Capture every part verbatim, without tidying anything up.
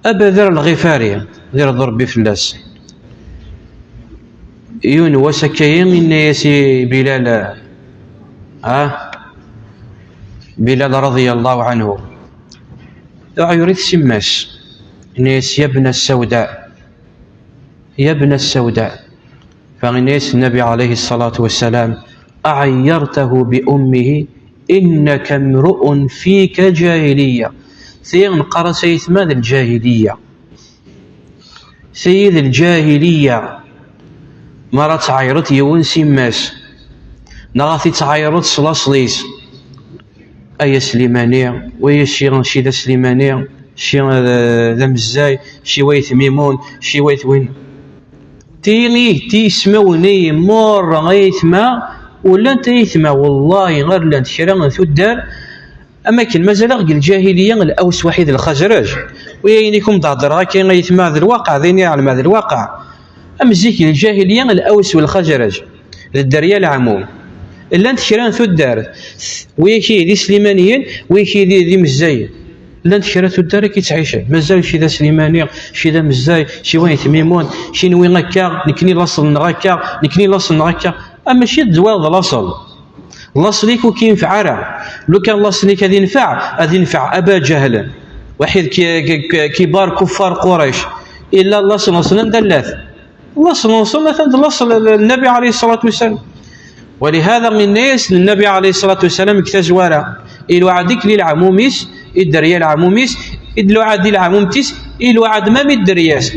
Abadar Lɣifari, di rḍu Ṛebbi fell-as, yiwen wass akka-yi, inna-yas i Bilal, ah, Bilal رضي الله عنه, d aɛyur i tsimmas, inna-yas: يا ابن السوداء، يا ابن السوداء. Fa inna-yas Nnabi عليه الصلاة والسلام: أعيرته بأمه، إنك امرؤ فيك جاهلية. Ti neqqar-as ayetma d lǧahiliya. Ti d lǧahiliya. Mi ara tɛeyreḍ yiwen s yemma-s, neɣ ad t-tɛeyreḍ s laṣel-is. Ay aslimani, wa ci, ci d aslimani, ci d, d amezzay, ci wa yetmimun, ci wa yetwin. Ti, ti ismawen-agi merra ayetma, ur llant ayetma, wallahi ar llant kra n tuddar, am akken mazal-aɣ deg lǧahiliya, Laws waḥid Lxazraj. U ayen i kum-d-heddreɣ akka ayetma d lwaqa, d ayen i ɛelmeɣ d lwaqa. Am zik di lǧahiliya, Laws u Lxazraj, d dderya leɛmum. Llant kra n tuddar, wigi d islimaniyen, wigi d, d imezzayen. Llant kra n tuddar akka i ttɛicen. Mazal ci d aslimani, ci d amezzay, ci wa yetmimun, ci nwi akka, nekni laṣel-nneɣ akka, nekni laṣel-nneɣ akka. Ah, mačči d wa d laṣel. Laṣel-ik ur k-yenfeɛ ara. Lukan laṣel-ik ad yenfeɛ, ad yenfeɛ Aba Ǧahl, waḥid ki, ki, ki, kibar kuffar Qurayc. Illa laṣel-nsen anda llat? Laṣel-nsen atan d laṣel n Nnabi عليه الصلاة والسلام. ولهذا inna-yas Nnabi عليه الصلاة والسلام deg tazwara, iluɛa-d i leɛmum-is, i dderya leɛmum-is, i d-luɛa-d i leɛmumt-is, iluɛa-d mam i dderya-s.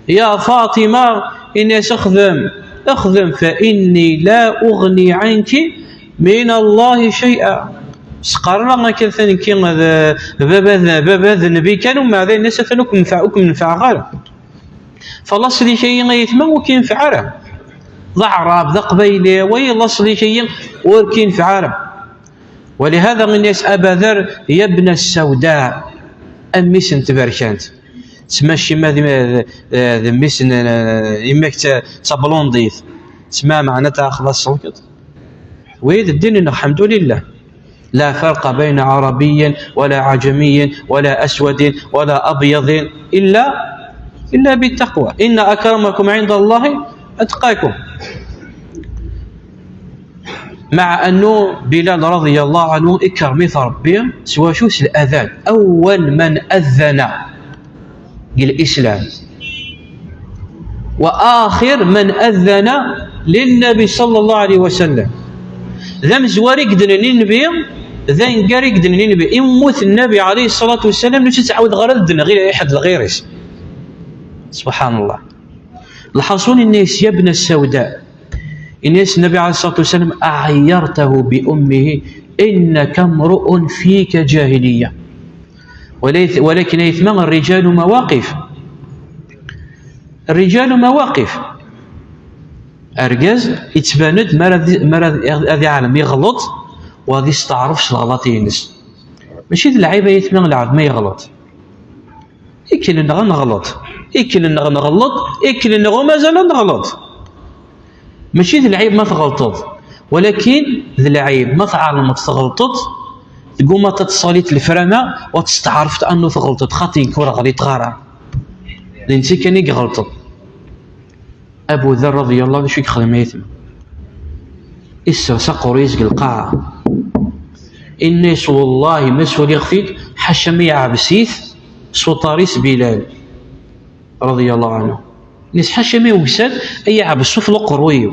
Ya Faṭima, inna-yas, xdem, xdem, فإني لا أغني عنك من الله شيئا. Sqarreɣ akka atan nekki d baba d, baba d nnbi kan, umbeɛd inna-yas atan ur kem-nfeɛ-, ur kem-nfeɛeɣ ara. Fa laṣel-ik-agi ay ayetma ur k-yenfeɛ ara. D aɛrab, d aqbayli, wayi laṣel-ik-agi ur k-yenfeɛ ara. ولهذا inna-yas Aba Dherr: يا ابن السوداء، a mmi-s n tberkant. Tsemma cci ma d, d, d mmi-s n, yemma-k d ta-, d tablondit. Tsemma meɛna ta xlaṣ ṣṣelkeḍ. Wi d ddin-nneɣ, الحمد لله. لا فرق بين عربي ولا عجمي ولا أسود ولا أبيض إلا، إلا بالتقوى. إن أكرمكم عند الله أتقاكم. مع أنه Bilal رضي الله عنه ikerrem-it Ṛebbi s wacu? S الأذان. أول من أذن deg lislam. وآخر من أذن للنبي صلى الله عليه وسلم. D amezwar i yeddnen i Nnbi, d aneggar i yeddnen i Nnbi. Immut Nnabi عليه الصلاة والسلام, ur tt-ttɛawdeɣ ara ad ddneɣ i ḥedd lɣir-is. سبحان الله. Lḥaṣun, inna-yas: يا ابن السوداء. Inna-yas Nnabi عليه الصلاة والسلام: أعيرته بأمه، إنك امرؤ فيك جاهلية. Wala-, walakin ayetma, الرجال مواقف. الرجال مواقف. Argaz yettban-d mi ara d, mi ara d, ad iɛlem yeɣleḍ, u ad isteɛref s leɣlaḍ-ines. Mačči d lɛib ayetma lɛebd ma yeɣleḍ. Ikel-nneɣ ad neɣleḍ. Ikel-nneɣ neɣleḍ. Ikel-nneɣ ur mazal ad neɣleḍ. Mačči d lɛib ma tɣelṭeḍ, walakin d lɛib ma tɛelmeḍ tɣelṭeḍ, tgummaḍ ad teṣṣaliḍ leframa, u ad testeɛrfeḍ annu tɣelṭeḍ, xaṭi nekk ur ɣliṭeɣ ara. D netta kan i iɣelṭen. Abu Dherr رضي الله عنه, d acu i yexdem ayetma? Isers aqerruy-is deg lqaɛa. Inna-yas: والله ma suliɣ-t-id, ḥaca ma yeɛbes-it s uḍar-is Bilal رضي الله عنه. Inna-yas: ḥaca ma yuggad ad yeɛbes ṣṣut n uqerruy-iw.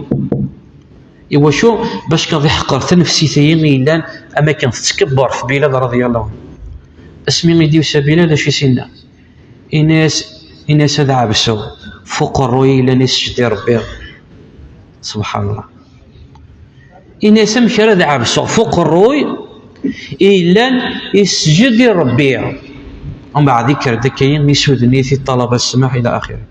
Iwacu? Bac ad iḥqer tanefsit-agi i yellan am akken tettkebber f Bilal رضي الله عنه. Asmi i d-yusa Bilal, d acu i s-yenna? Inna-yas, inna-yas: ad ɛebseɣ f uqerruy yellan isejjed i Ṛebbi. سبحان الله. Inna-yas: amek ara d-ɛebseɣ f uqerruy yellan isejjed i Ṛebbi? Umbeɛd ikker-d akka-yi, isuden-it, iṭṭalab ssmaḥ, ila axiri.